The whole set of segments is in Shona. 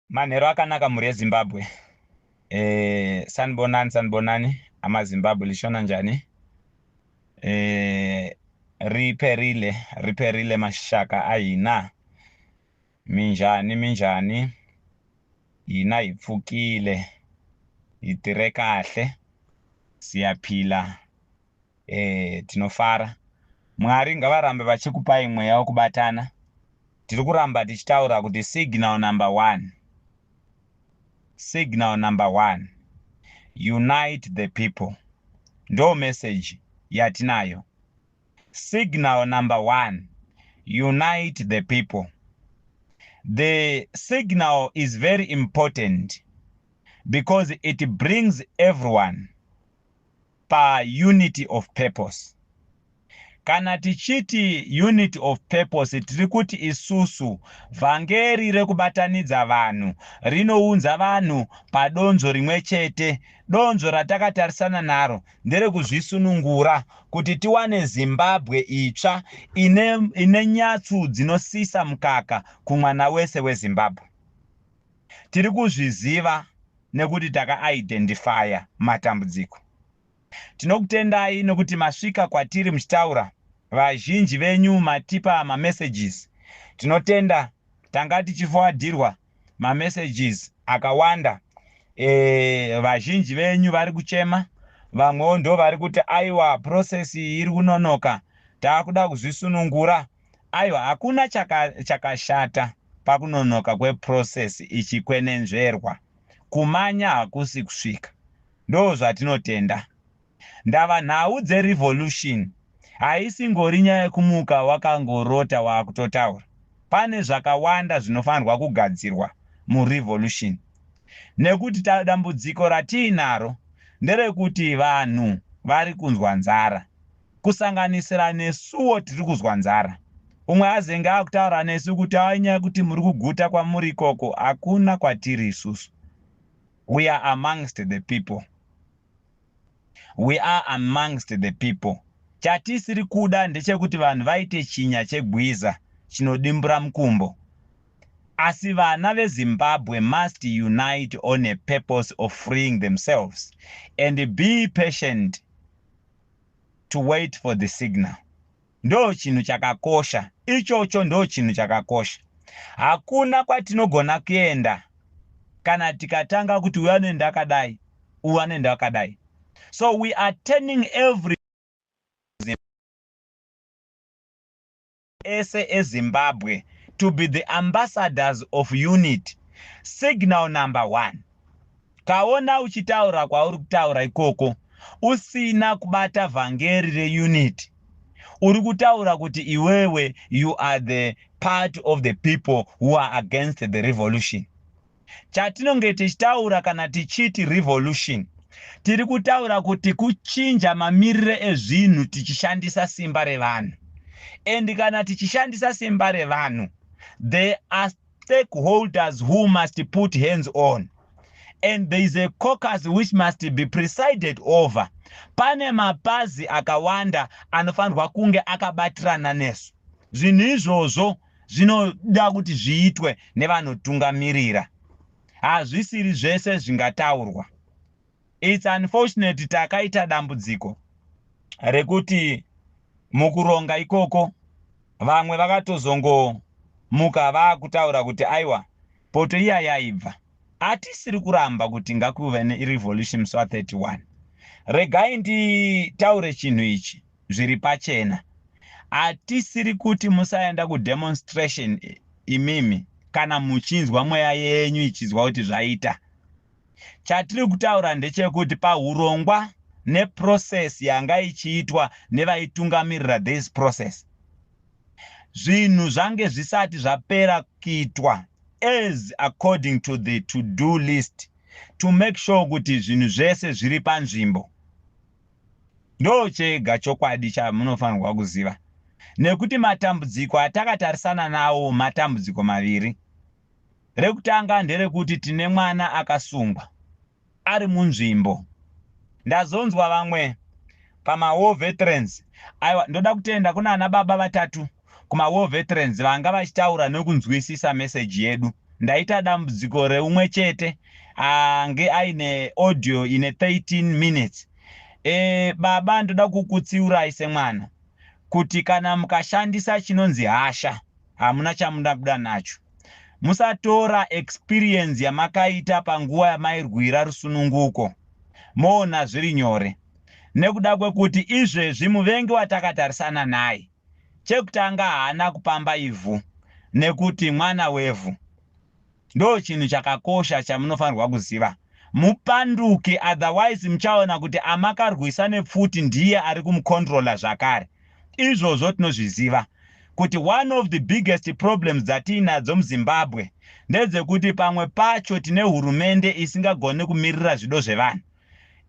Manheru akanaka mhuri yeZimbabwe. Sanibonani sanibonani amaZimbabwe lishona njani? Riperile riperile maxaka a hina. Minjhani minjhani? Hina hi pfukile hi tirhe kahle siyaphila tinofara. Mwari ngavarambe vachikupai mweya wekubatana. Tiri kuramba tichitaura kuti signal number 1. Signal number 1. Unite the people. Ndo message yatinayo. Signal number 1. Unite the people. The signal is very important because it brings everyone pa unity of purpose. Kana tichiti unity of purpose, tiri kuti isusu vhangeri rekubatanidza vanhu rinounza vanhu padonzvo rimwe chete. Donzvo ratakatarisana naro nderekuzvisunungura kuti tiwane Zimbabwe itsva ine nyatsu dzinosisa mukaka kumwana wese weZimbabwe. Tiri kuzviziva nekuti takaidentifya matambudziko. Tinokutendai nekuti masvika kwatiri muchitaura. Vazhinji venyu matipa mamessages. Tinotenda, tanga tichifowadhirwa mamessages akawanda. Vazhinji venyu vari kuchema, vamwewo ndo vari kuti aiwa, process iyi iri kunonoka, taakuda kuzvisunungura. Aiwa, hakuna chakashata pakunonoka kweprocess ichikwenenzverwa. Kumanya hakusi kusvika. Ndo zvatinotenda. Ndava nhau dzerevolution haisingori nyaya yekumuka wakangorota waakutotaura. Pane zvakawanda zvinofanirwa kugadzirwa murevolution, nekuti dambudziko ratiinaro nderekuti vanhu vari kunzwa nzara, kusanganisira nesuwo tiri kuzwa nzara. Umwe azenge akutaura nesu kuti ainyaya yekuti muri kuguta kwamuri ikoko. Hakuna kwatiri isusu. We are amongst the people. We are amongst the people. Chatisiri kuda ndechekuti vanhu vaite chinya chegwiza chinodimbura mukumbo, asi vana veZimbabwe must unite on a purpose of freeing themselves and be patient to wait for the signal. Ndo chinhu chakakosha ichocho, ndo chinhu chakakosha. Hakuna kwatinogona kuenda kana tikatanga kuti uyu anoenda akadai, uyu anoenda akadai. So we are turning every ese eZimbabwe to be the ambassadors of unity. Signal number 1: kaona uchitaura kwauri kutaura ikoko usina kubata vhangeri reunity, uri kutaura kuti iwewe you are the part of the people who are against the revolution. Chatinonge tichitaura kana tichiti revolution, tiri kutaura kuti kuchinja mamiriro ezvinhu tichishandisa simba revanhu. And kana tichishandisa simba revanhu, there are stakeholders who must put hands on, and there is a caucus which must be presided over. Pane mapazi akawanda anofanirwa kunge akabatirana nesu. Zvinhu izvozvo zvinoda kuti zviitwe nevanotungamirira, hazvisiri zvese zvingataurwa. It's unfortunate takaita dambudziko rekuti mukuronga ikoko vamwe vakatozongomuka vaakutaura kuti aiwa, poto iya yaibva. Hatisiri kuramba kuti ngakuve nerevolution musi wa31. Regai nditaure chinhu ichi zviri pachena. Hatisiri kuti musaenda kudemonstration imimi kana muchinzwa mweya yenyu ichinzwa kuti zvaita. Chatiri kutaura ndechekuti paurongwa neprocess yanga ichiitwa nevaitungamirira this process, zvinhu zvange zvisati zvapera kuitwa as according to the to do list, to make sure kuti zvinhu zvese zviri panzvimbo. Ndo chega chokwadi chamunofanirwa kuziva, nekuti matambudziko atakatarisana nawo matambudziko maviri. Rekutanga nderekuti tine mwana akasungwa ari munzvimbo. Ndazonzwa vamwe pamawar veterans. Aiwa, ndoda kutenda kuna ana baba vatatu kumawar veterans vanga vachitaura nekunzwisisa meseji yedu. Ndaita dambudziko reumwe chete ange aine audio ine 13 minutes. Baba, ndoda kukutsiurai semwana kuti kana mukashandisa chinonzi hasha, hamuna chamunobuda nacho. Musatora experience yamakaita panguva yamairwira rusununguko moona zviri nyore, nekuda kwekuti izvezvi muvengi watakatarisana naye, chekutanga, haana kupamba ivhu, nekuti mwana wevhu. Ndo chinhu chakakosha chamunofanirwa kuziva. Mupanduke, otherwise muchaona kuti amakarwisa nepfuti ndiye ari kumucontrola zvakare. Izvozvo tinozviziva kuti one of the biggest problems dzatiinadzo muZimbabwe ndedzekuti pamwe pacho tine hurumende isingagoni kumirira zvido zvevanhu.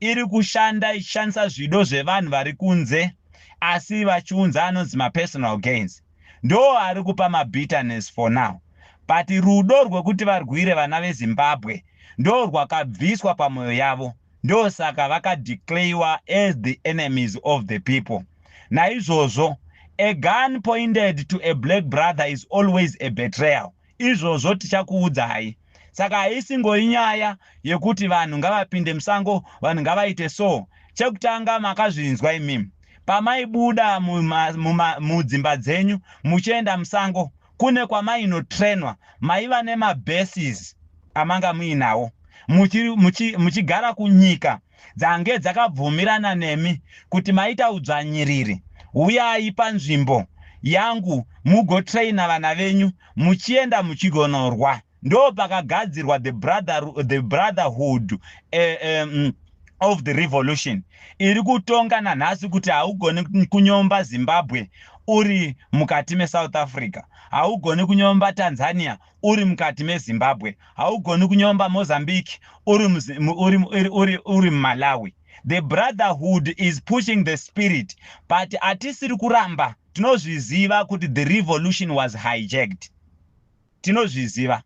Iri kushanda ichishandisa zvido zvevanhu vari kunze, asi vachiunza anonzi mapersonal gains. Ndo ari kupa mabitterness for now, but rudo rwekuti varwire vana veZimbabwe ndo rwakabviswa pamwoyo yavo. Ndosaka vakadeclarewa as the enemies of the people. Naizvozvo a gun pointed to a black brother is always a betrayal. Izvozvo tichakuudzai. Saka haisingori nyaya yekuti vanhu ngavapinde musango, vanhu ngavaite so. Chekutanga, makazvinzwa imimi pamaibuda mudzimba dzenyu muchienda musango, kune kwamainotrenwa, maiva nemabases amanga muinawo, muchigara kunyika dzange dzakabvumirana nemi kuti maita udzvanyiriri, uyai panzvimbo yangu mugotraina vana venyu, muchienda muchigonorwa. Ndo pakagadzirwa the brotherhood of the revolution iri kutonga nanhasi, kuti haugoni kunyomba Zimbabwe uri mukati meSouth Africa, haugoni kunyomba Tanzania uri mukati meZimbabwe, haugoni kunyomba Mozambique uri muMalawi. The brotherhood is pushing the spirit, but hatisiri kuramba. Tinozviziva kuti the revolution was hijacked. Tinozviziva.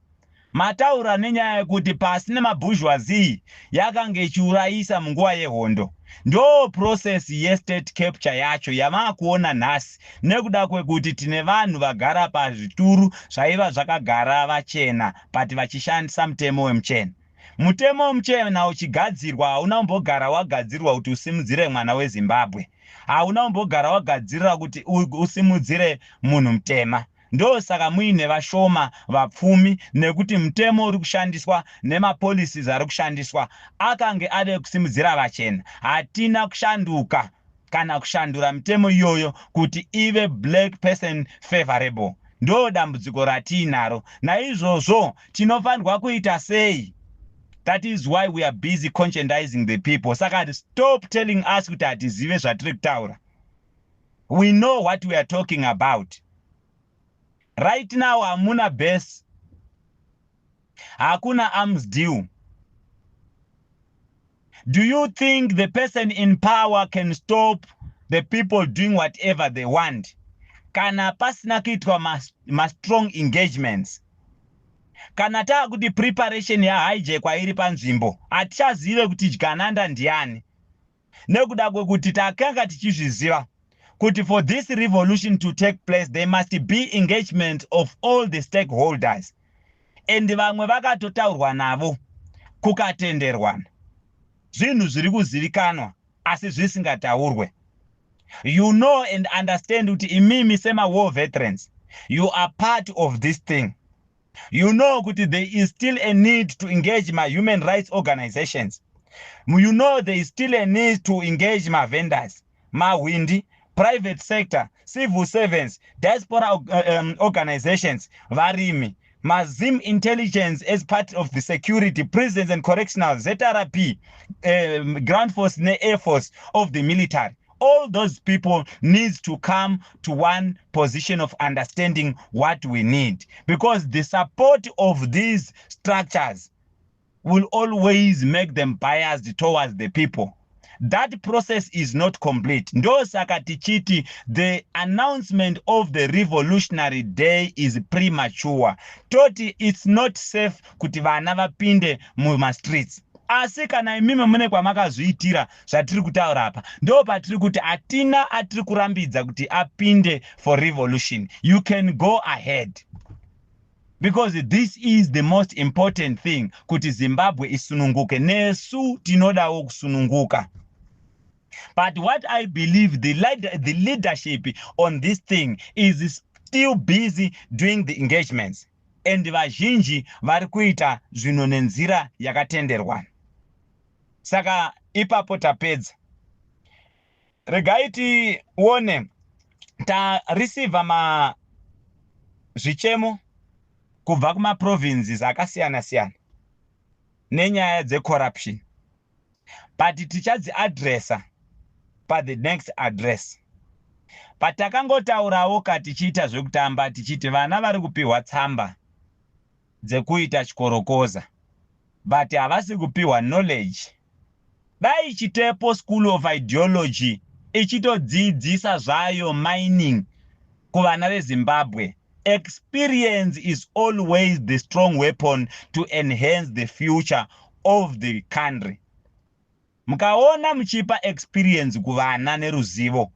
Mataura nenyaya yekuti pasi nemabourgeoisie yakanga ichiurayisa munguva yehondo. Ndo process yestate capture yacho yamaakuona nhasi, nekuda kwekuti tine vanhu vagara pazvituru zvaiva zvakagara vachena, but vachishandisa mutemo wemuchena. Mutemo wemuchena uchigadzirwa, hauna kumbogara wagadzirwa kuti usimudzire mwana weZimbabwe, hauna kumbogara wagadzirira kuti usimudzire munhu mutema. Ndosaka muine vashoma vapfumi, nekuti mutemo uri kushandiswa nemapolicies ari kushandiswa akange ade kusimudzira vachena. Hatina kushanduka kana kushandura mitemo iyoyo kuti ive black person favorable. Ndo dambudziko ratiinaro. Naizvozvo tinofanirwa kuita sei? That is why we are busy conscientizing the people. Saka stop telling us kuti hatizive zvatiri kutaura. We know what we are talking about. Right now hamuna base, hakuna arms deal. Do you think the person in power can stop the people doing whatever they want kana pasina kuitwa mastrong engagements? Kana taakuti preparation yahijackwa iri panzvimbo, hatichazive kuti dyananda ndiani, nekuda kwekuti takanga tichizviziva kuti for this revolution to take place, there must be engagement of all the stakeholders, and vamwe vakatotaurwa navo kukatenderwana. Zvinhu zviri kuzivikanwa asi zvisingataurwe. You know and understand kuti imimi sema-war veterans, you are part of this thing. You know kuti there is still a need to engage ma-human rights organizations. You know there is still a need to engage ma-vendors, mahwindi, private sector, civil servants, diaspora organizations, varimi, mazim intelligence as part of the security, prisons and correctional, ZRP, ground force ne-air force of the military. All those people needs to come to one position of understanding what we need, because the support of these structures will always make them biased towards the people. That process is not complete. Ndosaka tichiti the announcement of the revolutionary day is premature. Toti it's not safe kuti vana vapinde mumastreets. Asi kana imimi mune kwamakazviitira zvatiri kutaura apa, ndo patiri kuti hatina atiri kurambidza kuti apinde for revolution. You can go ahead. Because this is the most important thing kuti Zimbabwe isununguke. Nesu tinodawo kusununguka. But what I believe, the leadership on this thing is still busy doing the engagements. And vazhinji vari kuita zvinhu nenzira yakatenderwa. Saka ipapo tapedza. Regai tione, tareceiva ma zvichemo kubva kumaprovinces akasiyana siyana nenyaya dzecorruption, but tichadziaddressa pathe next address. But takangotaurawo ka tichiita zvekutamba, tichiti vana vari kupiwa tsamba dzekuita chikorokoza, but havasi kupiwa knowledge. Dai Chitepo School of Ideology ichitodzidzisa zvayo mining kuvana veZimbabwe. Experience is always the strong weapon to enhance the future of the country. Mukaona muchipa experience kuvana neruzivo,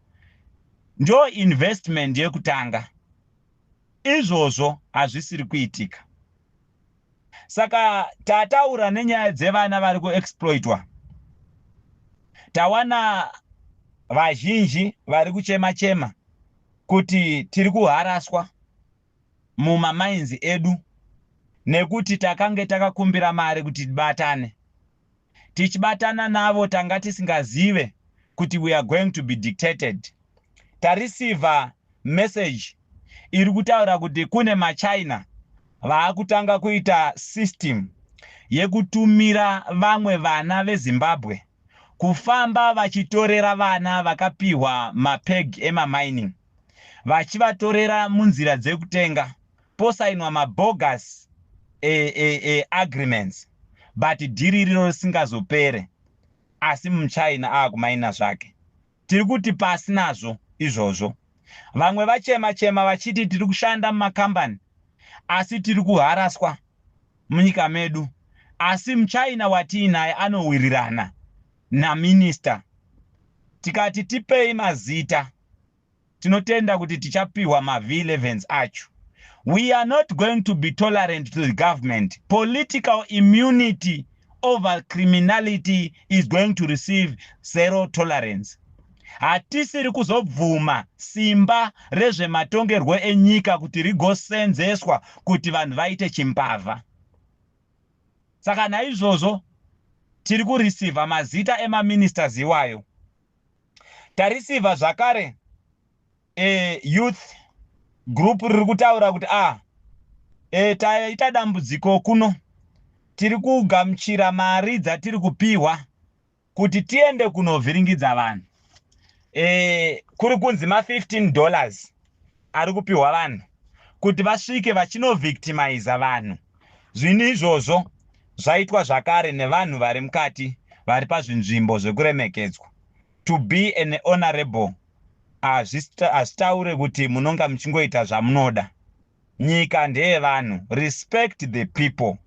ndo investment yekutanga. Izvozvo hazvisiri kuitika. Saka tataura nenyaya dzevana vari kuexploitwa. Tawana vazhinji vari kuchema chema kuti tiri kuharaswa mumamines edu nekuti takange takakumbira mari kuti tibatane. Tichibatana navo, tanga tisingazive kuti we are going to be dictated. Tareceiva message iri kutaura kuti kune maChina vaakutanga kuita system yekutumira vamwe vana veZimbabwe kufamba vachitorera vana vakapiwa mapeg emamining, vachivatorera munzira dzekutenga, posainwa mabogus agreements, but dhiri riro risingazopere, asi muChina aakumaina zvake. Tiri kuti pasi nazvo izvozvo. Vamwe vachema chema vachiti tiri kushanda mumakambani, asi tiri kuharaswa munyika medu, asi muChina watiinaye anowirirana naminista. Tikati tipei mazita, tinotenda kuti tichapiwa maV11s acho. We are not going to be tolerant to the government. Political immunity over criminality is going to receive zero tolerance. Hatisiri kuzobvuma simba rezvematongerwo enyika kuti rigosenzeswa kuti vanhu vaite chimbavha. Saka naizvozvo tiri kureceiva mazita emaministers iwayo. Tareceiva zvakare youth group riri kutaura kuti taita dambudziko kuno, tiri kugamuchira mari dzatiri kupiwa kuti tiende kunovhiringidza vanhu. Kuri kunzi ma$15 ari kupiwa vanhu kuti vasvike vachinovictimiza vanhu. Zvinhu izvozvo zvaitwa zvakare nevanhu vari mukati, vari pazvinzvimbo zvekuremekedzwa. To be an honorable hazvitaure kuti munonga muchingoita zvamunoda. Nyika ndeyevanhu. Respect the people,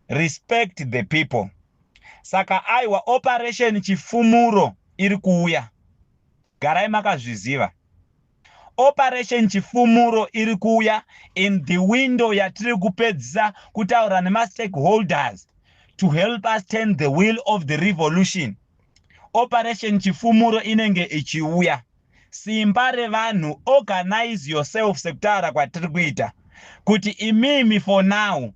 respect the people. Saka aiwa, Operation Chifumuro iri kuuya, garai makazviziva. Operation Chifumuro iri kuuya in the window yatiri kupedzisa kutaura nemastakeholders to help us turn the wheel of the revolution. Operation Chifumuro inenge ichiuya. Simba revanhu, organize yourself sekutaura kwatiri kuita kuti imimi, for now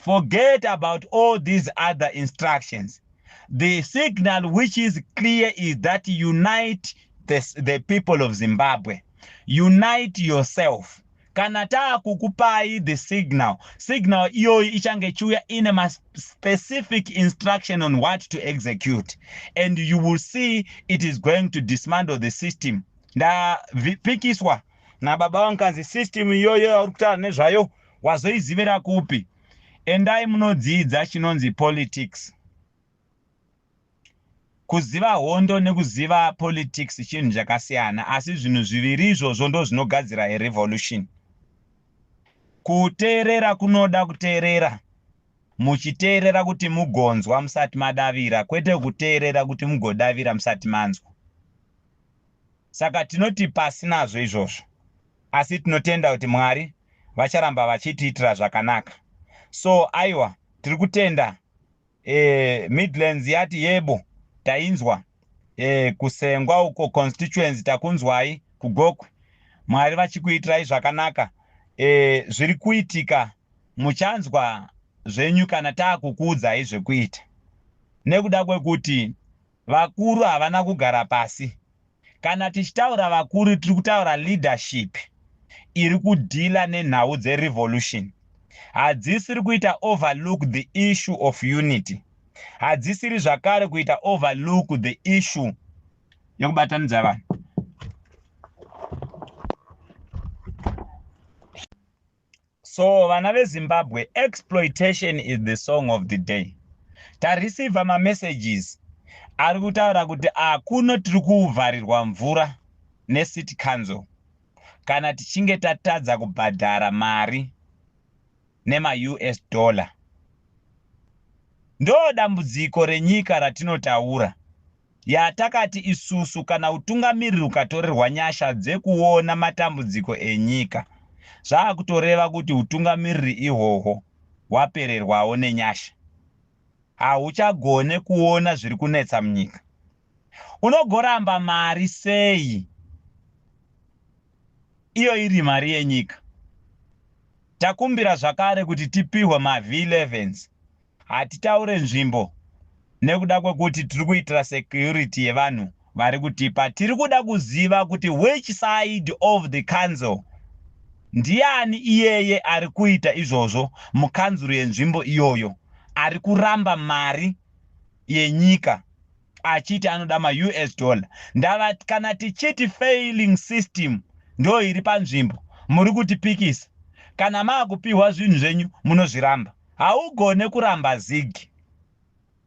forget about all these other instructions. The signal which is clear is that unite the people of Zimbabwe, unite yourself. Kana taakukupai the signal, signal iyoyo ichange ichiuya ine maspecific instruction on what to execute, and you will see it is going to dismantle the system. Ndapikiswa nababa vangu, kanzi system iyoyo yauri kutaura nezvayo wazoizivira kupi? Endai munodzidza chinonzi politics. Kuziva hondo nekuziva politics chinhu chakasiyana, asi zvinhu zviviri izvozvo ndo zvinogadzira arevolution. Kuteerera kunoda kuteerera muchiteerera kuti mugonzwa musati madavira, kwete kuteerera kuti mugodavira musati manzwa. Saka tinoti pasi nazvo izvozvo, asi tinotenda kuti Mwari Vacharamba vachitiitira zvakanaka. So aiwa, tiri kutenda. Midlands yati yebo, tainzwa. Kusengwa uko constituency, takunzwai kuGokwe. Mwari vachikuitirai zvakanaka. Zviri kuitika muchanzwa zvenyu kana taakukuudzai zvekuita, nekuda kwekuti vakuru havana kugara pasi. Kana tichitaura vakuru, tiri kutaura leadership iri kudeala nenhau dzerevolution. Hadzisiri kuita overlook the issue of unity, hadzisiri zvakare kuita overlook the issue yekubatanidza vanhu. So vana veZimbabwe, exploitation is the song of the day. Tareceiva mamessages ari kutaura kuti akuno tiri kuvharirwa mvura necity council kana tichinge tatadza kubhadhara mari nemaUS dollar. Ndo dambudziko renyika ratinotaura yatakati isusu, kana utungamiriri ukatorerwa nyasha dzekuona matambudziko enyika, zvaakutoreva kuti utungamiriri ihwohwo hwapererwawo nenyasha, hauchagone kuona zviri kunetsa munyika. Unogoramba mari sei iyo iri mari yenyika? Takumbira zvakare kuti tipihwe maV11s. Hatitaure nzvimbo nekuda kwekuti tiri kuitira security yevanhu vari kutipa. Tiri kuda kuziva kuti which side of the council, ndiani iyeye ari kuita izvozvo mukanzuru yenzvimbo iyoyo, ari kuramba mari yenyika achiti anoda maUS dollar. Ndava kana tichiti failing system ndo iri panzvimbo, muri kutipikisa. Kana maakupiwa zvinhu zvenyu munozviramba. Haugone kuramba ZiG,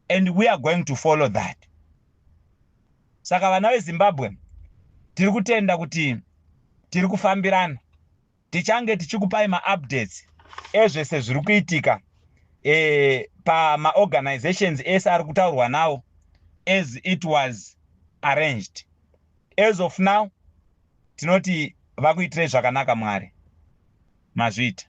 and we are going to follow that. Saka vana veZimbabwe, tiri kutenda kuti tiri kufambirana. Tichange tichikupai maupdates ezvese zviri kuitika pamaorganizations ese ari kutaurwa nawo as it was arranged. As of now, tinoti vakuitirei zvakanaka Mwari. Mazviita.